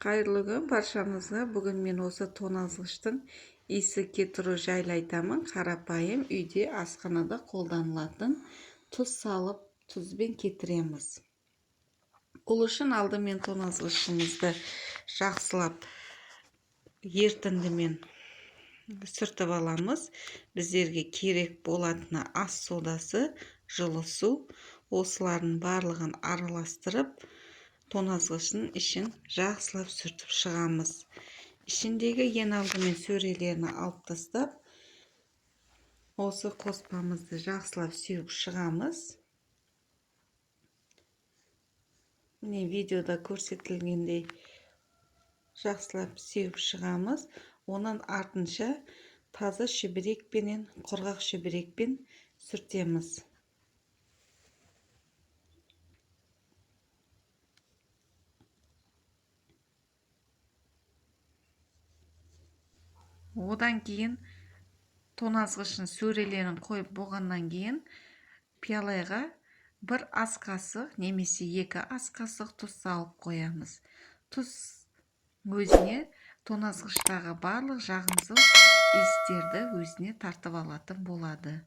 Қайырлы күн баршаңызға. Бүгін мен осы тоңазытқыштың иісі кетіру жайлы айтамын. Қарапайым үйде, асханада қолданылатын тұз салып, тұзбен кетіреміз. Ол үшін алдымен тоңазытқышымызды жақсылап ерітіндімен сүртіп аламыз. Біздерге керек болатыны ас содасы, жылы су. Осылардың барлығын араластырып, тоңазытқыштың ішін жақсылап сүртіп шығамыз. Ішіндегі ең алдымен сөрелерін алып тастап, осы қоспамызды жақсылап сеуіп шығамыз. Міне, видеода көрсетілгендей жақсылап сеуіп шығамыз. Оның артынша таза шүберекпенен, құрғақ шүберекпен сүртеміз. Одан кейін тоңазытқыштың сөрелерін қойып болғаннан кейін пиалайға бір ас қасық немесе 2 ас қасық тұз салып қоямыз. Тұз өзіне тоңазытқыштағы барлық жағымсыз иістерді өзіне тартып алатын болады.